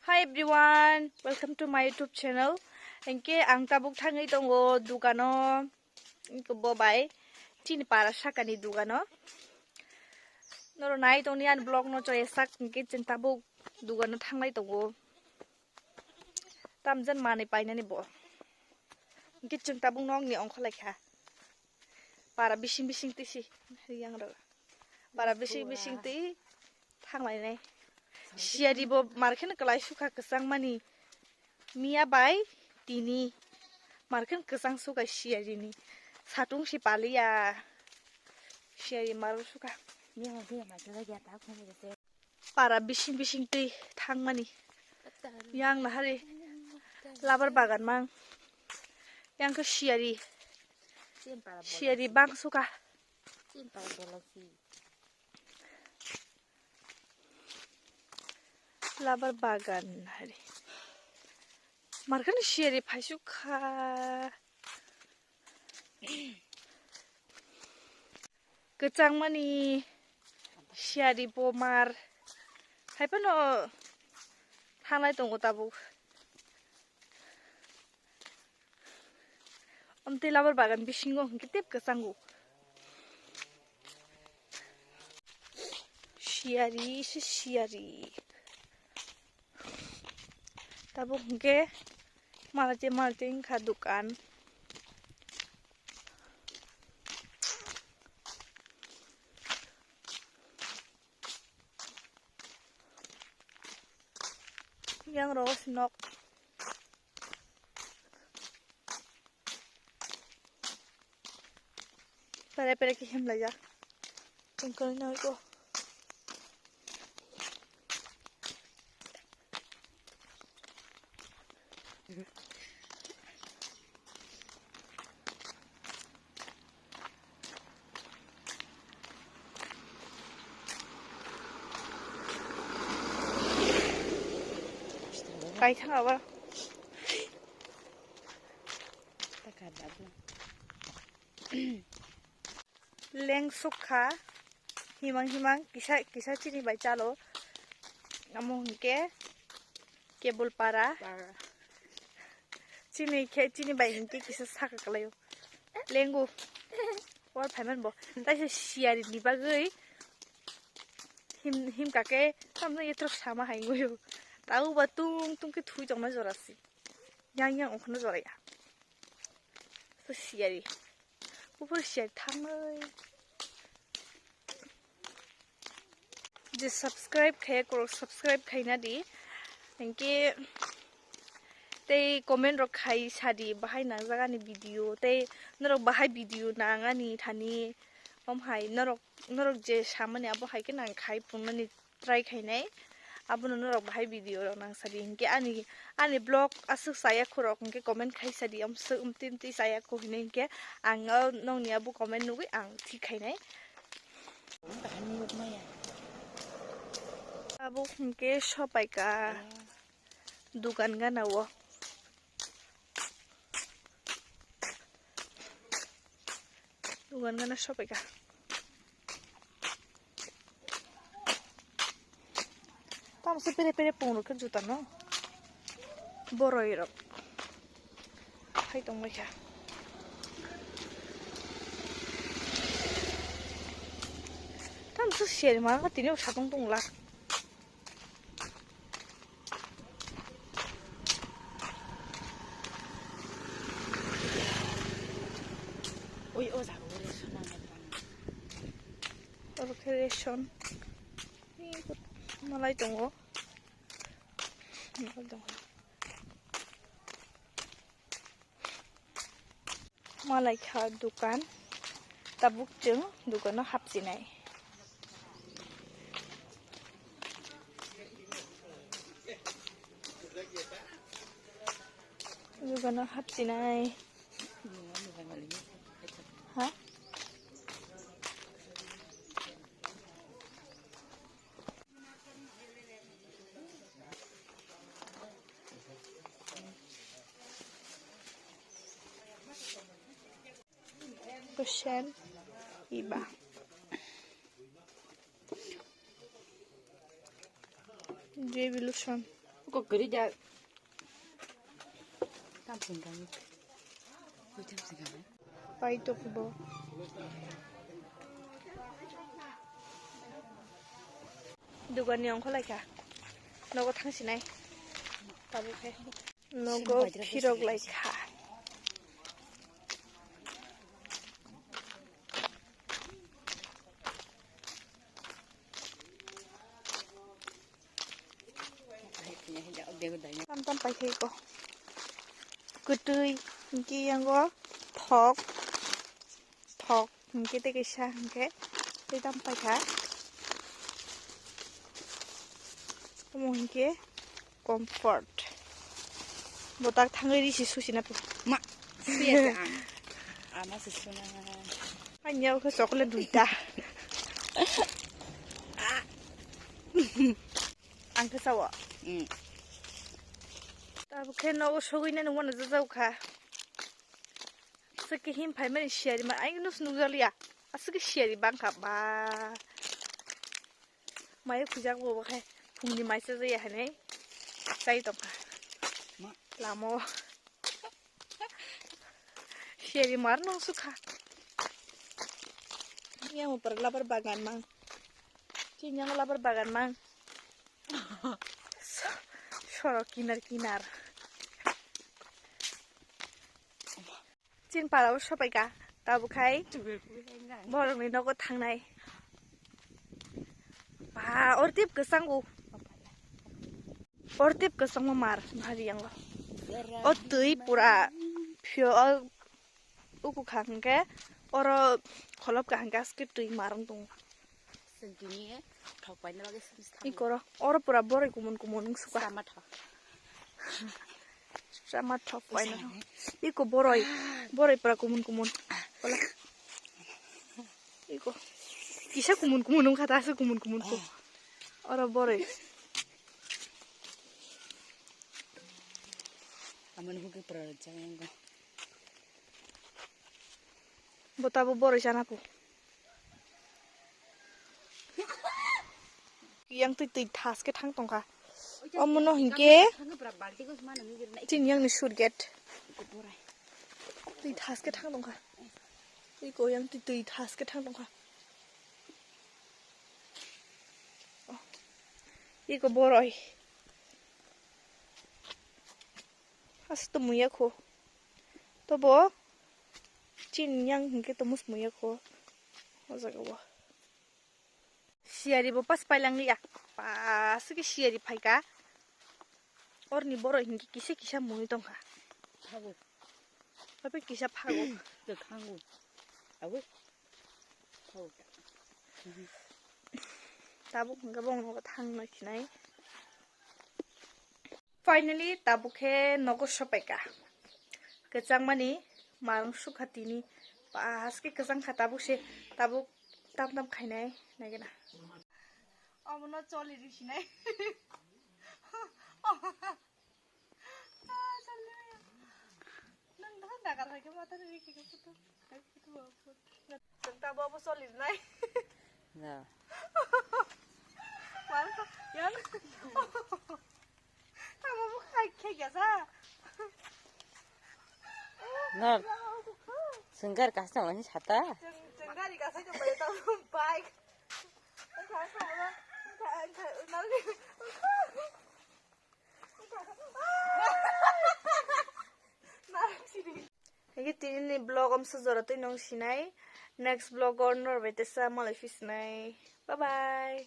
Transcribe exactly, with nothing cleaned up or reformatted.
Hi everyone, welcome to my YouTube channel. Hinkhe ang tabuk thangwi tongo dukano, bo bai chini para sakani dukano. Noro nai tongni ani vlog no choya sak hinkhe chwng tabuk dukano thanglai tongo. Tamjan manwi painani bo. Hinkhe chwng tabuk nokni ongkhorlaikha. Para bising bising twi si yang rw. Para bising bising twi thanglainai. Siyari bo markhe kwlai sukha kwchang mani. Miya bai tini markhe kwchang sukha siyari ni. Satung si paliya. Siyari mar sukha. Para bising bising twi thangmani. Yang nahari labar bagan mang. Yang khe siyari. Siyari bang sukha. Labar bagan hari. Markani siyari phaisukha. Kwchangmani siyari bomar. Haiphano thanglai tongo tabuk. Amtwi labar bagan bisingo hinkhe tep kwchango. Siyari se siyari. Tabuk hinkhe malte malte wngkha dukan. Yang rogo si nok. Pere pere ki hem laijak. Tengkol noi ko. Kaithang abo. Leng sukha himang himang kisa kisa chini bai chalo. Amo hinkhe Kebul para. Para. Chini khe, chini bai hinkhe kisa saka kwlaio. Lengo. War phaiman bo. Taisa siyari ni bagwi him, him kake tamno yetro sama hai ngoyo. Tau ba tung tung khe thui tongna jora si. Yang yang ongkhorna jora ya. So siyari. Buphuru share thangwi. Je subscribe khaiya, korok subscribe khaina di. Hinkhe tei comment rok khai sadi, bahai nangjak ani video, tei norok bahai video nang ani thani. Om hai norok, norok je samani abo hai khe nang khai punani try khainai. Abono norok bahai video rok nang sadi hinkhe ani, ani vlog aswk chaya khorok hinkhe comment khai sadi, amswk umtwi umtwi chaya kho hinwi hinkhe ang o nokni abo comment nugwi ang thik khainai. Abo hinkhe sopaika dukan gana o. Dugan gana sopaika. Tamse pere pere pung rok khe juta no. Boroi rok. Hai tong baikha. Tamse seri ma tini satung tong lak. Ui, o jaga o ration ang tong. Oro khe ration. Malai tongo. Malai tongo. Malai kha dukan, tabuk chwng dukano hapchinai. Dukano hapchinai. Ha? Kusen iba. Revolution. Kok gari ja. Tam sing kami. Koi tam sing kami. Pai to kubo. Dugan ni ongkho lai kha. Nogo thang sinai. Tabuk khe. Nogo phirok lai kha. Tam tam pai khe ko. Kwtwi, hwnkhe yango thok, thok, hwnkhe tei kaisa, hwnkhe tei tam pai kha. Omo hwnkhe comfort. Bo tak thangwi risi susi na. Ma, suya se ang. Ama se suna. Ani yago khe chocolate duita. Ang khe sao. Mm. Tabuk khe nogo sogwi nani uanw jajao kha. Aswk khe him phaimani siyari ma, ai nus nukjaliya. Aswk khe siyari bangkha ba. Maya khujak bo bo khe phungni mai chajaya hinwi chai tongkha. Ma. Lamo. Siyari mar nung sukha. Yang upar labar bagan mang. Chini yang labar bagan mang. Sorok kinar kinar. Chin para o sopai ka, tabuk khai borokni nogo thangnai. Ba, or tip kwchango. Or tip kwchangma mar bhari yango. O twi pura phio o uku kha hwnkhe oro kholop ka hwnkhe aske twi mar wng tongo. Chwng tini thok paina bagwi simi se thango. Ikoro, oro pura boroi kumun kumun wng suka. Chama thok. Chama thok paina. Iko boroi, boroi pura kumun kumun. Wala. Iko. Kisa kumun kumun wng kha ta, aswk kumun kumun ko. Oro boroi. Amani hugui pura rwjak yango. Bo tabuk boroi chana po. Yang twi twi thas khe thang tongkha. Omono hinkhe tin yang ni sur gate. Twi thas khe thang tongkha. Twi ko yang twi twi thas khe thang tongkha. Iko boroi. Aswk to muya kho. Tobo chini yang hinkhe tomo muya kho. O jaga o. Siyari bo pas pailang liya. Pas khe siyari phaika. Orni boroi hinkhe kisa kisa mui tongkha. Phago. Ape kisa phago. Kwkhango. Awi. Phago. Tabuk hinkhe bongni nogo thangna khinai. Finally, tabuk khe nogo sopaika. Kwchangmani marung sukha tini. Pas khe kwchang kha tabuk se, tabuk tam tam khainai naigena. Omono choli risinai. Nang dahan dagar hai khe mata ri khe khe putu. Chwng ta bo bo solir nai. Na. Mar ko, yan. Ta bo bo khai khai gasa. Na. Senggar kasa wani sata. Senggar kasa ke bai ta bike. Kasa wani. Hingke tini ni vlog omsa jora twi nong sinai. Next vlog o norbai tesa malai fisinai. Bye bye.